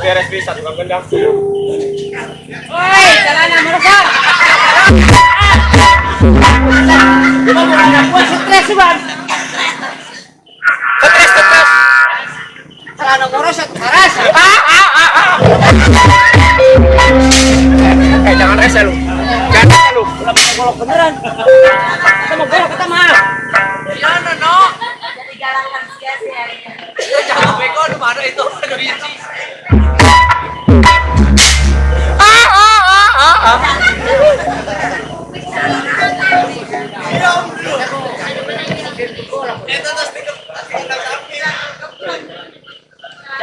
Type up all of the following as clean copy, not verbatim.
Beres bisa tukang gendang. Woi, celana mereka. Gua stres bang. Stres. Celana boros keras. Jangan rese lu. Jangan rese lu. Udah golok beneran. Kita mau golok kita mah. Ya no. Jadi galangan sia-sia. Jangan bego lu mana itu ada biji.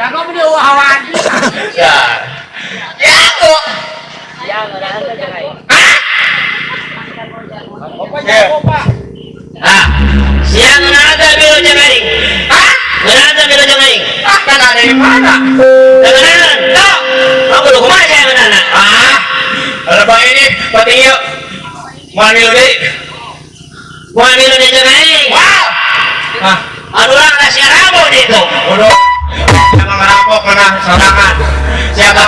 Jago beli hawan. Ya. Jago. Jangan ada jangan. Siang nada biru jagaring. Nada biru jagaring. Kan ada di mana? Dengaran. Tahu. Aku lu kemana ya mana? Ada bang ini penting yuk. Mau ambil deh. Gua ambil dia jagaring. Wow. Aduh lah nasi rambut itu. Bodoh. Jangan ngerampok mana sorangan. Siapa?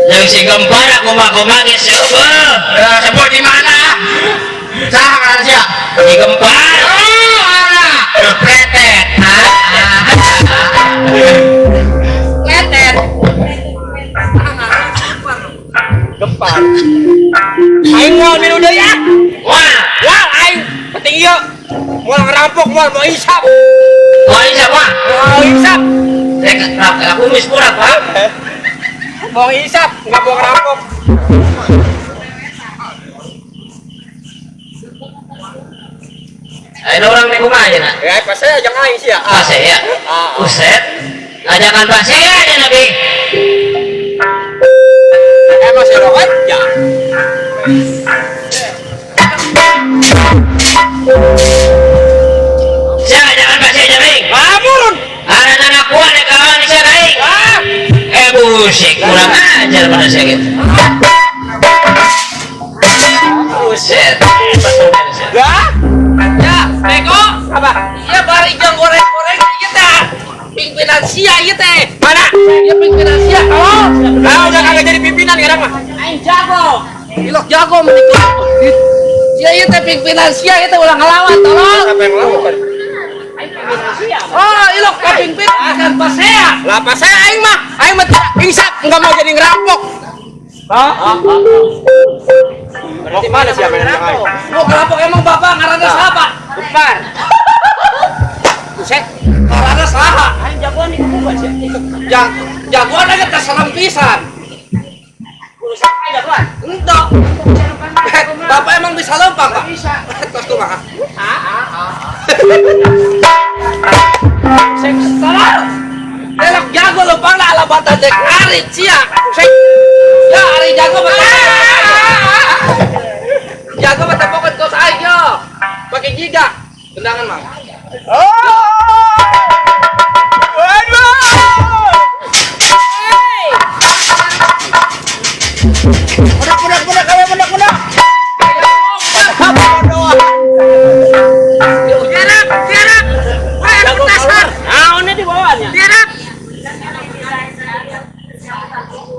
Yang si gempar aku mah geus eueuh. Sebut di mana? Saha kan sia? Si gempar. Pretet. Letet. Gempar. Aing mau minum deui ya. Wah, aing penting yuk. Mau ngerampok, mau isap. Oh ini siapa? Mau isap. Aku mis pura pak. Mau isap, nggak mau ngerampok. Ada orang di rumah aja nak. Ya, pas saya jangan aing sih ya. Pak saya. Uset. Ajakan Pak saya aja nabi. Masih ada aja. Saya ajakan Pak saya nabi. Bangun. Ada anak kuat ada kawan saya nabi. Busik kurang ajar pada saya gitu. Buset. Gak? Ya, bego. Apa? Iya bari jang goreng-goreng kita. Pimpinan sia ieu teh. Mana? Ya pimpinan sia. Halo. Nah, udah kagak jadi pimpinan sekarang mah. Aing jago. Ilok jago menikah. Sia ieu teh pimpinan sia ieu teh ulah ngelawan tolong. Apa yang melakukan? Oh, ilok ka pimpinan kan pasea. Lah pas saya aing mah insap enggak mau jadi ngerampok. Berarti mana siapa yang ngerampok? Mau ngerampok emang bapak ngaranna siapa? Gempar. Buset. Ngaranna saha? Aing jagoan di kubu sih. Jagoan aja terserem pisan. Urusan aing jagoan. Entok. Bapak emang bisa lempang, Pak? Bisa. Terus tuh, Pak. Salah. Elok jago lempang lah alabatan dek arit sia. Ya, ari jago betul. Jago betul pokok kos aja. Pakai giga. Tendangan, Mang.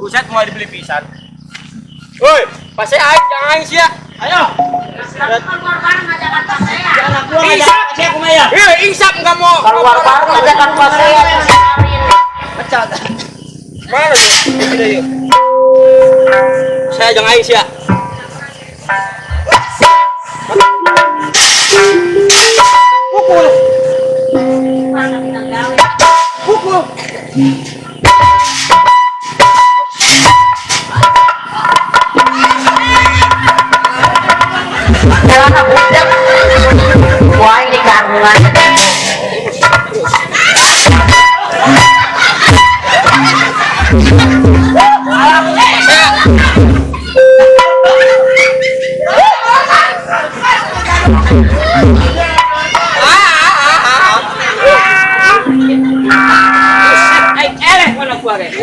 Buset mau dibeli pisan. Woi, pas saya aing jangan aing sia. Ayo. Saya kumaya. Insap enggak mau. Keluar bareng ajakan pas saya. Pecat. Mana yuk? Yuk. Saya jangan aing sia. Pukul. aku. Jalan aku udah. Wah ini karuan.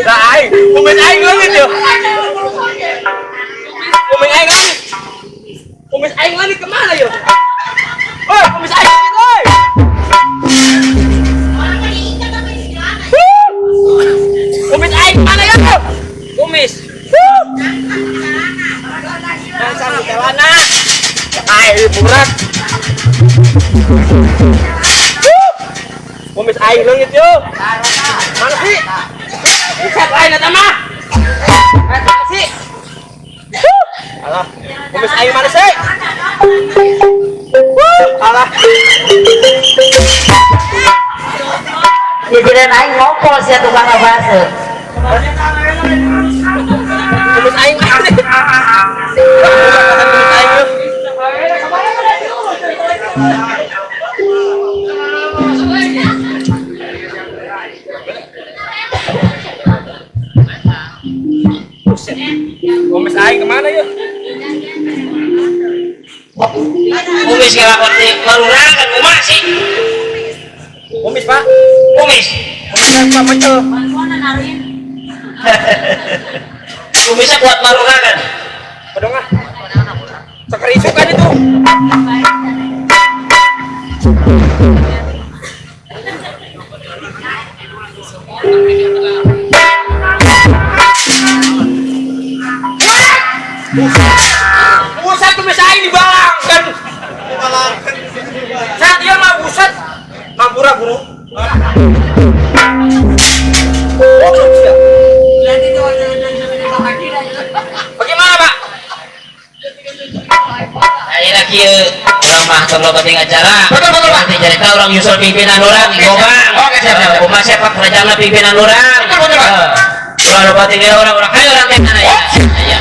Nah, aing, kumis aing langit yo. Kumis aing langit. Kumis aing langit kemana yo? Oi, kumis aing langit, oi. Kumis aing mana ya? Kumis. Jangan sampai celana. Aing burak. Kumis aing langit yo. Mana sih? Buset lain eta mah. Eta sih. Alah, kumis aing mana sih? Alah. Jajaran aing ngopol sih tukang ngebahasa. Kumis aing mana sih? Kumis aing yo. Buset. Kumis aing kemana yuk? Kumis ngelakon di malurangan kumaha sih? Kumis pak? Kumis. Kumis apa pecel? Kumisnya buat malurangan. Pedong ah. Sekerisukan itu. Buset kumis aing dibalangkan. Saat dia mah buset. Mampura guru. Bagaimana pak? Ayeuna kieu urang mah keur loba ting acara. Betul, Nanti jadi tahu orang nyusul pimpinan urang di Gobang. Siapa kumaha sepak kerajaan pimpinan urang. Betul, Pak. Urang loba ting orang-orang hayu urang teh mana ya? Aya.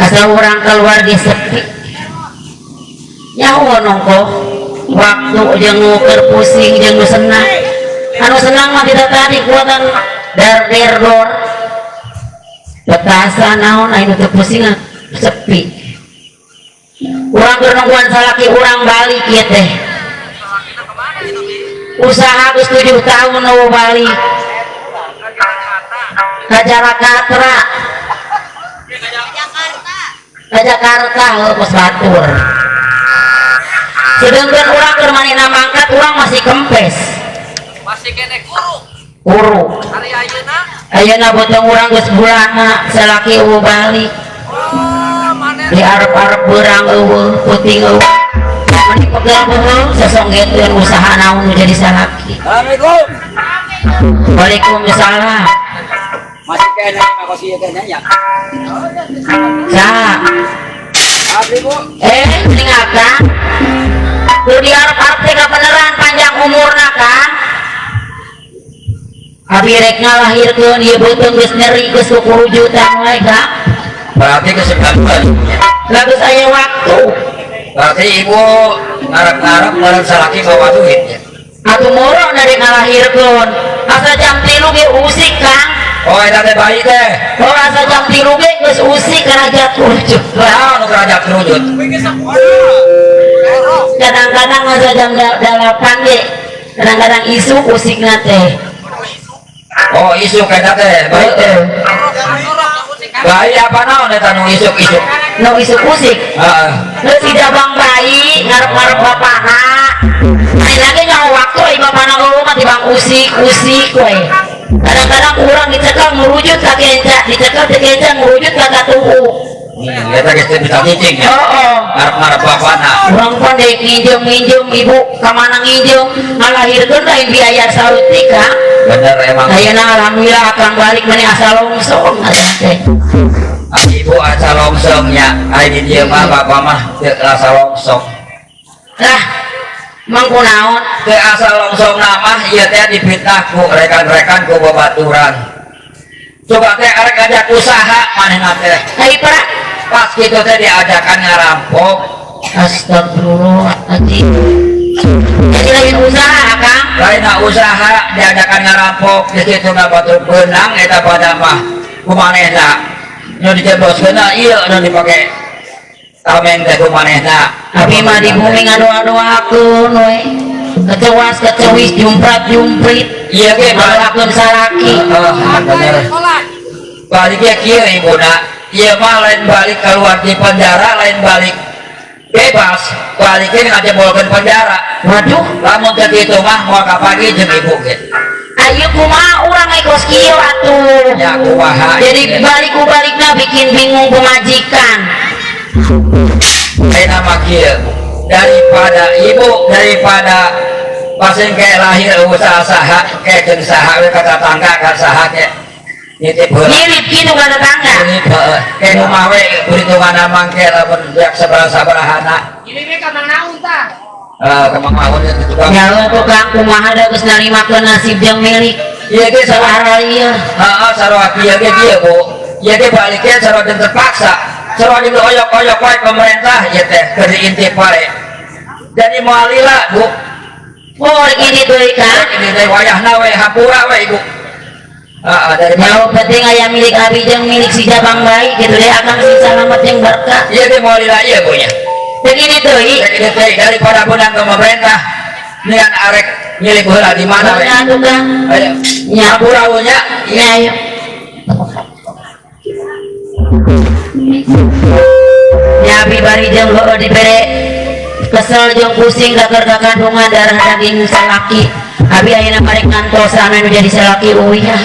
asa orang keluar di sepi nyawa nongko waktu jeung nuker pusing jeung nu senang anu senang mah tidak tadi kuatan der dor betasan naon anu teu pusing sepi urang keur nungguan salaki urang balik ieu teh usaha geus 7 tahun nu balik ka Jakarta geus batur sedangkan urang keur manehna mangkat urang masih kempes Masih kene guru. guru Hari ayeuna. ayeuna botong urang geus bulana salaki eueuh balik Oh, maneh. di arep-arep beurang eueuh puting eueuh mani pegel beuh sesonggeutkeun usaha naon nu jadi salaki. Assalamualaikum. Waalaikumsalam. Masih kena makasih ya kena ya. Sa Abdi Bu. mending akang lu di arep-arep teh beneran panjang umurna kan abi rek ngalahirkeun ieu beuteung geus nyeri geus 20 juta mulai Kang. Berarti kesempatan. Lah geus aya waktu Berarti ibu ngarep-ngarep meureun salaki bawa duit ya. atuh moro dari ngalahirkeun asa jam 3 ge usik Kang. Oh, eta teh bayi teh. Oh asa jam 3 ge geus usik karajat wujud. Nah, nu kerajaan kerujut. Kadang-kadang asa jam 8 ge kadang-kadang isu usikna teh. Oh, isuk eta teh, bayi teh. Bayi apa naon eta nu isuk-isuk? Nu isuk usik. Heeh. Lu si dabang bayi ngarep-ngarep bapana main lagi nyawa waktu ay bapana lu mah tibang usik-usik we kadang-kadang kurang dicekal merujut ka kenca dicekal ke kenca merujut ka katuhu Eta geus teh bisa cicing ya. oh Ngarep-ngarep bapana. kurang pandai nginjem ibu kamana nginjem ngalahirkeun lain biaya saeutik Kang. Bener emang. Ayeuna alhamdulillah akang balik maneh asal longsong atuh teh. Ibu asa longsong nya. Ai di dieu mah bapak mah teu asa longsong. Lah mangku naon Teu asa longsong mah ieu teh dipitnah ku rekan-rekan ku babaturan. Coba teh arek ngajak usaha manehna teh. ai para Pas kitu teh diajakan ngarampok. astagfirullahaladzim jadi lain usaha Kang. Lain usaha diadakan ngarampok di situ batur benang eta pada mah kumanehna nu dijeboskeun ieu nu dipake tameng teh kumanehna Abi mah di bumi ngadu-aduakeun we kecewas kecewis jumprat-jumprit ieu ge ngadoakeun salaki bener balik ya kieu ibuna ieu mah lain balik keluar di penjara lain balik bebas baliknya ngajebolkeun penjara. waduh Lamun teh kitu mah moal ka pagi jeung ibu ge. ayo kumaha urang ekos kieu atuh Ya kumaha. jadi balik-balikna bikin bingung pemajikan. Ayeuna mah kieu daripada ibu daripada pasien kayak lahir usaha saha kayak jeung saha we ka tetangga ka saha ke nitip heula Mirip gitu ka tetangga. nitip kayak rumah we perhitungan mangke lamun yak sabaraha-sabarahana Ini we kamang naon tah? kemang mawon itu kan Ya Allah tukang kumaha da geus narimakeun nasib jeung milik. ieu ge Sahara ieu. heeh sarua kieu ge kieu Bu ieu ge baliknya sarua jeung terpaksa sarua jeung oyok-oyok wae pemerintah ieu teh keur diintip wae jadi moal lila Bu Oh gini deui Kang. ini teh wayahna we hampura we Ibu dari Ya penting aya milik abi jeung milik si jabang baik gitu deh akang si salamet jeung berkah. iya ge moal lila ieu Bu nya Begini deui. jadi teh daripada benang ke pemerintah nian arek milik heula di mana we Nya tukang. ayo Nya hampura we nya nya ayo. Ya abi bari jeung heueuh dibere kesel jeung pusing gager kandungan darah daging salaki. Abi ayeuna barek ngantosan anu jadi salaki euy ya.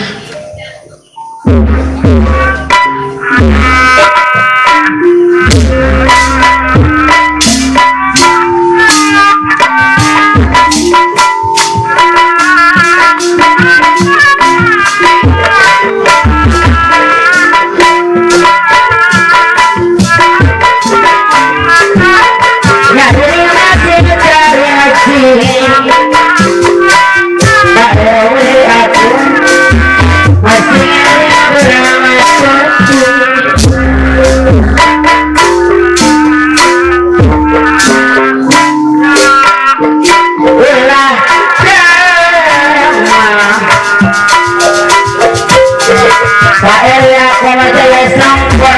Ya terima kasih tak dewe aku masih ada kalau saya sampur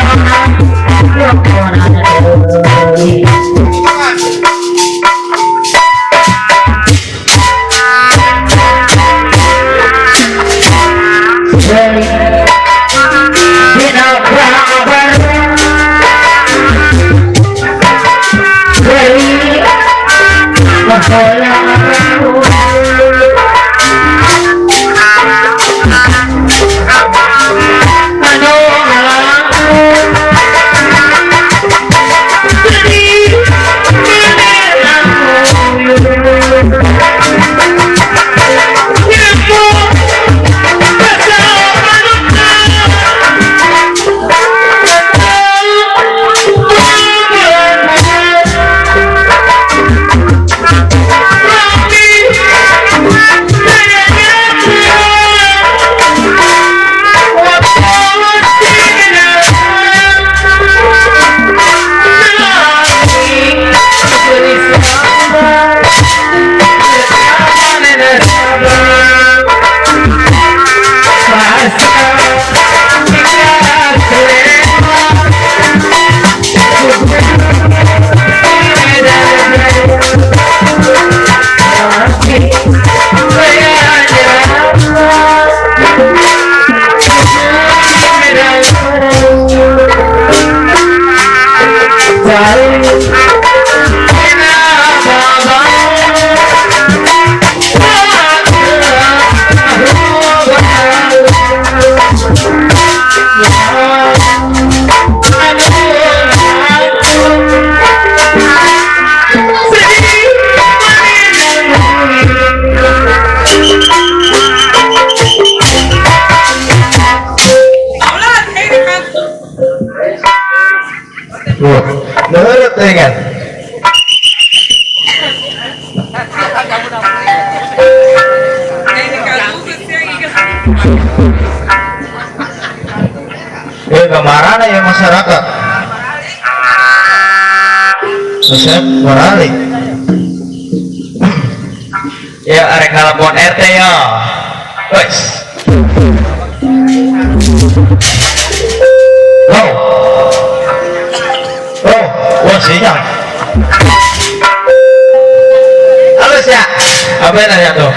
Nurut dengan kemana ya masyarakat Ustaz beralih ya arek telepon RT ya wes wah sinyal halus ya apa yang nanya tuh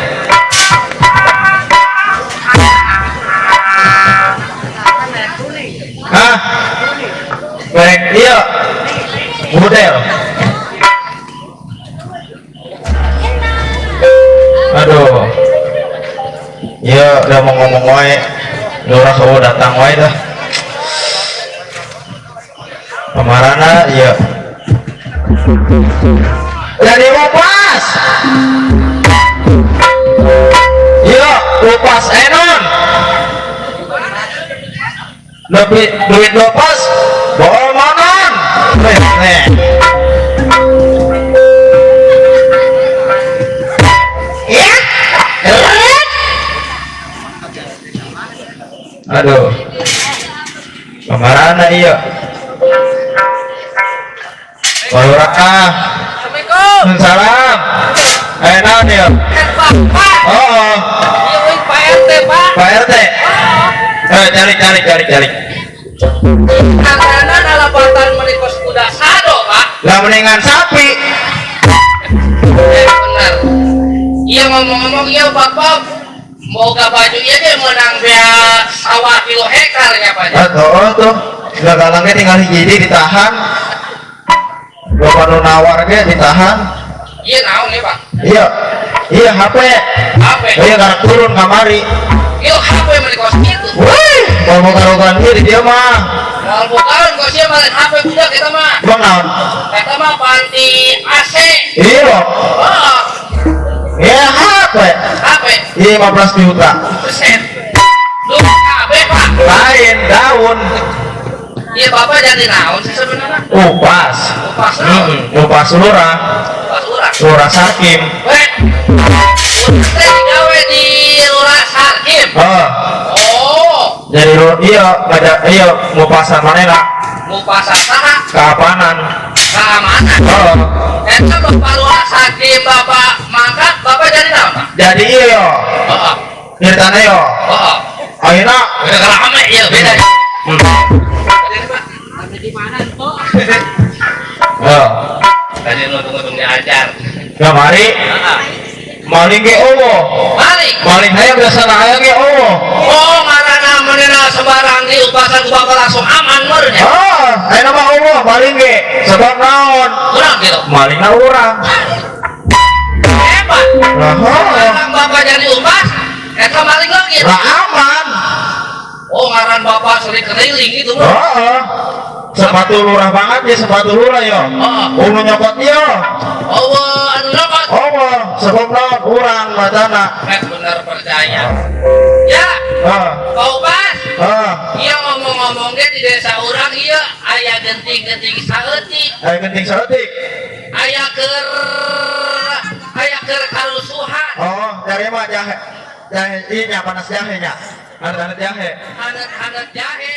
hah baik iya model aduh iya udah mau ngomong wae orang kau datang wae dah pemarana iya jadi lupas iya lupas enon lebih duit lupas bawa manon nih ya aduh pemarana iya Waalaikumsalam. Assalamualaikum. Salam. Enak ya. Pak. Oh. Iya, Pak RT, Pak. Pak RT. Cari. Karena nalapatan menikos kuda sado, Pak. Lah mendingan sapi. Benar. Iya ngomong-ngomong iya Pak Pop. Moga baju iya dia menang bea sawah kilo hekarnya Pak. Tuh. Gak galangnya tinggal hiji ditahan. Bapak nu nawar ge ditahan. Iya naon nih Pak. Iya HP. Iya karena turun kamari. Iya HP menikos itu. Wih, mau karugan ieu di dia mah. Mau bukan kok sih malah HP budak kita mah. Bang naon? Kita mah panti AC. Iya. Oh, Ya HP. HP 15 juta. persen. Duh, KB Pak. Lain daun. Iya Bapak jadi naon sih sebenarnya? Upas. Upas naon? Upas lurah. Upas urang. Lurah Sarkim. Weh, teh digawe di Lurah Sarkim. Oh, Jadi iya mau pasar mana nak? mau pasar saha? Keamanan. Keamanan. Eta Bapak Lurah Sarkim Bapak mangkat, Bapak jadi naon Pak? Jadi iya Oh, ceritanya yo. oh, Ayeuna udah rame ya beda. Kamari maling ge Allah. Balik. Maling hayang biasa aya ge Allah. Oh, ngaranna manehna sembarang diupasan ku bakal langsung aman meureun ya. Aya nama Allah maling ge. Sebab naon? Urang gitu. Malingna urang. Hebat. Nah, Orang bapak jadi upas, eta maling lagi. lah aman. Oh, ngaran bapak sering keliling gitu, Bro. Sepatu lurah banget ya, sepatu lurah yo. Unu nyokot yo. Oh, anu nyokot. Sebab naon urang matana. Bener percaya. Ya, Pak Upas. Iya ngomong-ngomong ge di desa urang ieu aya genting-genting saeutik. Aya genting saeutik. Aya keur karusuhan. Dari mah jahe. Jahe ini panas jahenya. Anet-anet jahe. Anet-anet jahe.